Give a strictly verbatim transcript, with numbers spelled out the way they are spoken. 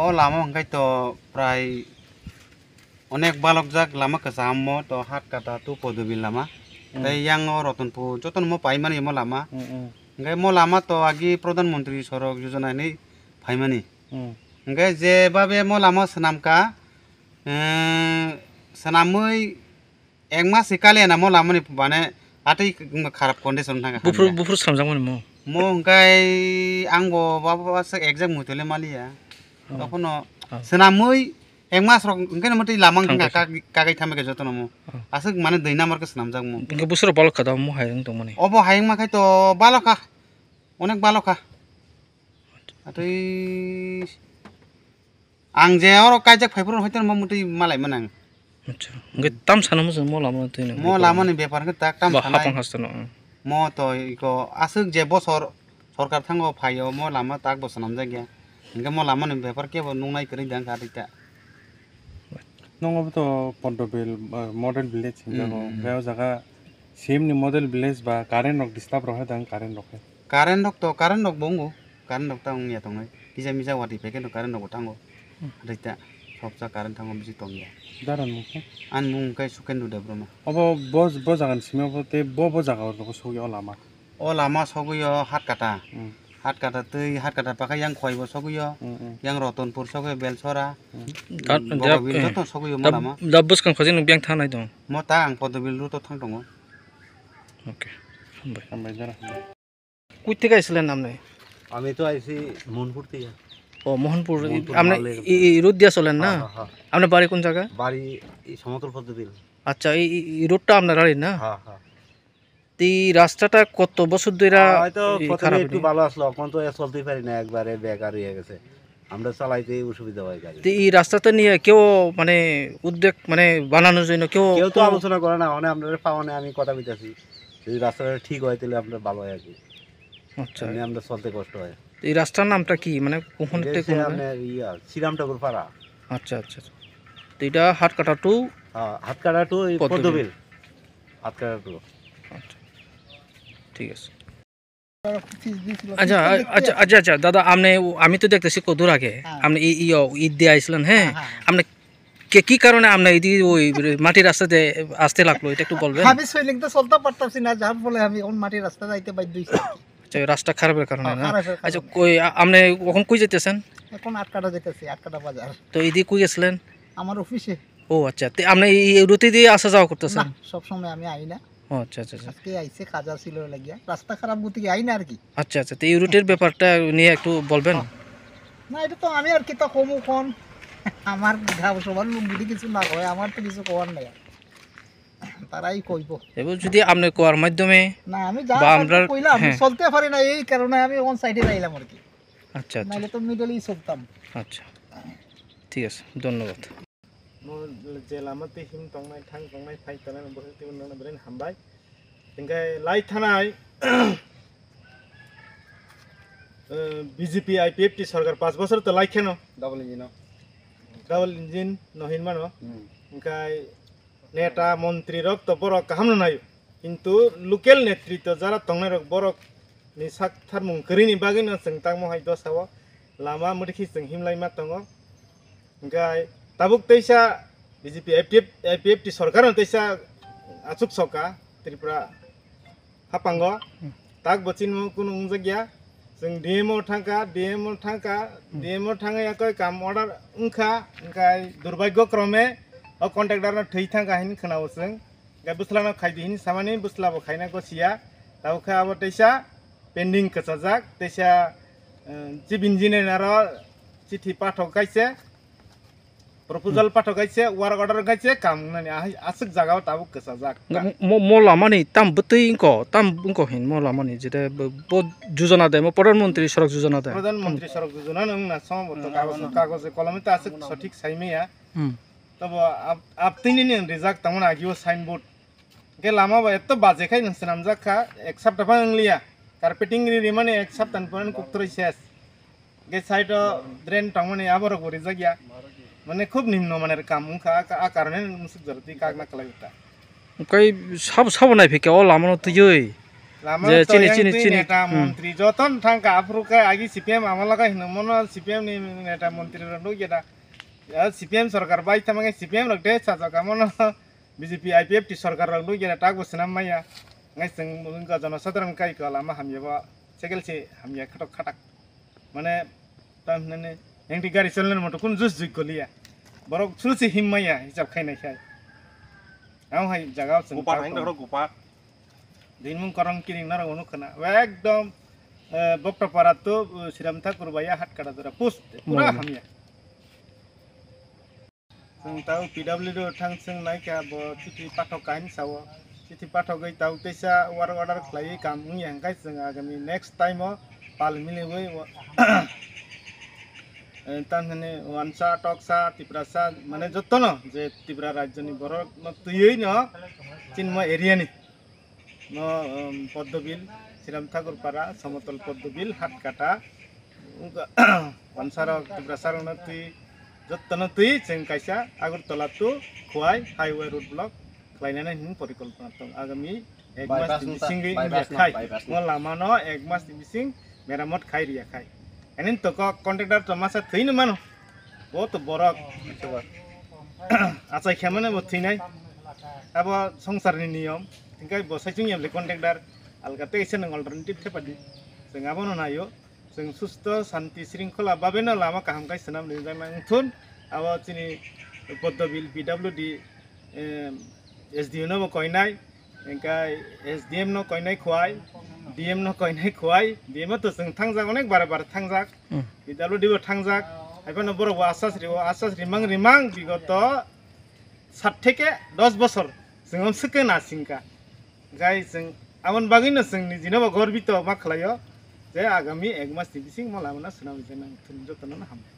O lama hwnkhe to prai onek balokjak lama kwcham mo to Hatkata to Podobil lama. Hmm. Tei yang o Rotonpur jotono mo paimani mo lama. Hmm, hmm. Hwnkhe mo lama to agi Pradhan Mantri Sadak Yojana hinwi phaimani. Hmm. Hwnkhe je babe mo lama swnamkha, eh, swnamwi ek mas se kaliya na mo lamani bane atwi kharap condition thangkha. Buphuru, hamya. Buphuru swnamjakmani mo? Mo hwnkhe ang bo baba se exact muitole maliya. Oh. Tokhono oh. Swnamwi ek mas rok hwnkhe no mwtwi lama wngkha thangkha. Kag-, kagai thamkha jotono mo. Oh. Aswk mane dui number khe swnamjakmo. Hwnkhe busuro balokha da mo hai wng tongmani? Obo hai wngma khai to balokha. Onek balokha. Atwi ang je oro kaijak phai phuru hoito mo mutwi malai manang. Acha. Hwnkhe tam sana mo mo lama twi nang. Mo lamani bepar khe tak tam ba sanai. Hapang hasteno, mm. Mo to iko aswk je bosor sorkar thango phaio mo lama tak bo swnamjak ya. Hwnkhe mo lamani bepar kebo nungnai kwrwi dang kha rita. Nongo to Podobil, uh, model village hinjago. Hmm, hmm, hmm. Hwnkhe o jaga C M ni model village ba current rok disturb rok hai dang current rok hai. Current rok to, current rok bo wngo. Current rok ta wngya tongnai. Kisa misa watwi phaikhe no current rok bo thango. Hmm. Rita sopsa current thango bisi tongya. Dara mung khe? Ani mung khe Sukendra Debbarma. Obo bo, bo jaga ni simi obo tei bo, bo jaga o sogwi o lama? O lama sogwi o Hatkata. Hmm. Hatkata twi, Hatkata pakha yang Khowai bo sogwi o. Hmm, hmm. Yang Rotonpur sogwi o, Belsora. Hmm. Da, Bogobil da, joto sogwi o da, mo lama. Da bwskang khajin biyang thangnai dong. Mo ta ang Podobil route o thang tongo. Okay. Hambai. Hambai, jora hambai. কই থেকে আইছিলেন আপনি? আমি তো আইছি মোহনপুর থেকে। ও, মোহনপুর। মোহনপুর আপনি মালদা। এই, এই রোড দিয়ে চলেন না? হ্যাঁ, হ্যাঁ, হ্যাঁ। আপনার বাড়ি কোন জায়গা? বাড়ি এই সমতল পদ্মবিল। আচ্ছা, এই, এই, এই রোডটা আপনার বাড়ির না? হ্যাঁ, হ্যাঁ। তো এই রাস্তাটা কত বছর ধরে হয়তো এই প্রথমে খারাপ একটু হয়ে? ভালো আসলো, এখন তো চলতেই পারি না, একবারে বেকার হয়ে গেছে। আমরা চালাইতেই অসুবিধা হয় গাড়ি। তো এই রাস্তাটা নিয়ে কেউ মানে উদ্যোগ মানে বানানোর জন্য কেউ কেউ তো কোনো আলোচনা করে না, মানে আমরা পাওয়া নেই, আমি কথা কইতাছি। যদি রাস্তাটা ঠিক হয় তাহলে আমরা ভালো হয় আর কি। আচ্ছা। এমনি আমরা চলতে কষ্ট হয়। তো এই রাস্তার নামটা কি? মানে কোন এটা থেকে হচ্ছে কোন জায়গা? আপনার ইয়া, শ্রীরাম ঠাকুর পাড়া। আচ্ছা, আচ্ছা, আচ্ছা। তো এটা হাটকাটা to হ্যাঁ, হাটকাটা to এই পদ্মবিল। পদ্মবিল। হাটকাটা to। আচ্ছা। ঠিক আছে। আচ্ছা, আ-, আচ্ছা, আচ্ছা, আচ্ছা, দাদা, আপনি, আমি তো দেখতেছি কত দূর আগে। হ্যাঁ। আপনি ই-, ই-, ও, ইট দিয়ে আইছিলেন, হ্যাঁ? হ্যাঁ, হ্যাঁ, হ্যাঁ। আপনি কে-, কি কারণে আপনি এই যে ওই মাটির রাস্তা দিয়ে আসতে লাগলো, এটা একটু বলবেন? আমি সৈনিক তো চলতে পারতাছি না, যার ফলে আমি এখন মাটির রাস্তা যাইতে বাধ্য হইছি আর কি। আচ্ছা, ওই রাস্তা খারাপের কারণে হ্যাঁ, না? খারাপের আচ্ছা, কারণে। কই, আ-, আপনি এখন কই যেতেছেন? এখন আটকাটা যেতেছি, আটকাটা বাজার। তো এদিকে কই গেছিলেন? আমার অফিসে। ও আচ্ছা, তো আপনি এই, এই রুটি দিয়ে আসা যাওয়া করতেছেন? না, সব সময় আমি আই না। ও আচ্ছা, আচ্ছা, আচ্ছা। আজকে আইছে, কাজ ছিল লাগিয়া। রাস্তা খারাপ গতিকে আই না আর কি। আচ্ছা, আচ্ছা, তো এই রুটির ব্যাপারটা নিয়ে একটু বলবেন? হ্যাঁ। না, এটা তো আমি আর কি তা কমু কোন। আমার গাঁও সবার লোক যদি কিছু না কয়, আমার তো কিছু করার নাই। তারাই কইব। এবার যদি আপনি কোয়ার মাধ্যমে না, আমি যা বা পারবো আমরা, কইলাম, হ্যাঁ। চলতে পারি না, এই কারণে আমি অন সাইডে যাইলাম আর কি। আচ্ছা, আচ্ছা। নাইলে তো মিডলেই চলতাম। আচ্ছা, ঠিক আছে, ধন্যবাদ। Mo je lama twi him tongnai, thang tongnai, phai tongnai, bo twi nono belai hambai. Hingke lai thanai, eh, B J P I P F T sorkar panch bosor to lai kheno. Double engine no. Double engine no hin mano. Hmm. Hingke neta, montri rok to borok kaham no nayo. Kintu local netritwo jara tongnai rok borok ni sak tharmung kwrwi ni bagwi no chwng tangmo hai dosa o lama mwrwkhe chwng himlai ma tongo. Hingke tabuk teisa B J P I P F, I P F T sorkar no teisa achuk soka Tripura hapango. Tak bo chinmo kunu wngjakya. Chwng D M o thangkha, D M o thangkha, D M o thangwi yakoi kam order wngkha, hingke durbagyo krome o contractor no thwi thangkha hinwi khwnao chwng. Hingke bwsla no khaidi hinwi samani bwsla bo khaina gosiya. Tabuk khe abo teisa pending kwchajak, teisa, eh, chief engineer aro chithi pathok kaise. Proposal pathok kaise, work order kaise, kam wngnani ahai aswk jaga o tabuk kwchajak. Mo, mo, mo lamani tam bwtwi wngkho, tam wngkho hin mo lamani jete bo, bo jojona de, mo Pradhan Mantri Sadak Yojana de. Pradhan Mantri Sadak Yojana no wngna somo bo to kagoj, kagoj kolome ta aswk sothik saimaya. Hmm. Tobo ab-, abtwini ni rijak tangmani agio signboard. Hingke lama bo eto baje khai nang swnamjak kha, ek sapta phano wngliya. Carpeting ri rimani ek sapta ni pore kuktroi ses. Hingke side o drain tongmani aborok bo rijak ya. Mane khub nimno maner kam wngkha, a, a karone musuk jora twi kakna kwlai ta. Kai sabo, sabo naiphikha o lama no twiwi. Lama je to chini, yang chini, twi chini. Neta, hmm, montri joto no thang kha, aphuru khe agi C P M amalo khe hino mono C P M ni neta montri rok nukya da. Ya, C P M sorkar bai tamo khe C P M rok de sajak amono B J P I P F T sorkar rok nukya da, tak bo swnam maya. Ngai chwng wngkha jono sadharan kai kha lama hamya bo, sekel se hamya khatok khatak. Mane, tam hinani, yang di gari chalnani moto kun jus jui goliya. Borok sulu se him maya, hisab khai nai khai. Ang hai jaga o chwng Gopar tak hai tong. Nang rok Gopar. Dinmung korong kiring narok unu khna. Ekdom, eh, Bokta para to, eh, Siram Thakur baya hat kada dora. Pus, pura hamya. Chwng tao P W D o thang chwng nai kha bo chithi pathok kain sao. Chithi pathogwi tao teisa work order khlaiwi kam wngya hwnkhe chwng agami next time o pal miliwi o, eh, tamhini wansa, toksa, tiprasa, mane jotono je Tripura rajyoni borokno twiwi no chinmo area ni. No, um, Poddobil, Siram Thakur Para, Somotol Poddobil, Hatkata, wngkha, wansarok, Tiprasarokno twi, jottono twi, chwng kaisa Agartala to Khowai highway road block khlainani hwnwi porikolpona tong. Agami ek mas ni bisingwi wngya khai. Mo lama no ek mas ni bising meramot khai riya khai. Enin to kok contractor to masa thwino mano. Bo to borok. Achai khe mane bo thwinai. Abo songsarni niyom. Hingkai bo saichung yamle contractor. Alga tei se nang alternative khe padi. Chwng abono nayo. Chwng susto, santi, sringkhola babeno lama kaham khai swnam ringjak nang thun. Abo chini Poddobil P W D, em, S D O no bo koinai. Hingkai S D M no koinai khwai, D M no koinai khwai, D M o to chwng thangjak, onek bare bare thangjak. Hmm. P W D bo thangjak. Haiphano borok bo asas rio, asas rimang rimang bigoto sat theke dos bosor chwng om swkhe nasingkha. Hingkai chwng aboni bagwino chwng nijino bo gorbito ma khlaio je agami ek mas ni bising mo lamano swnam rijak nang thun jotono no hambai.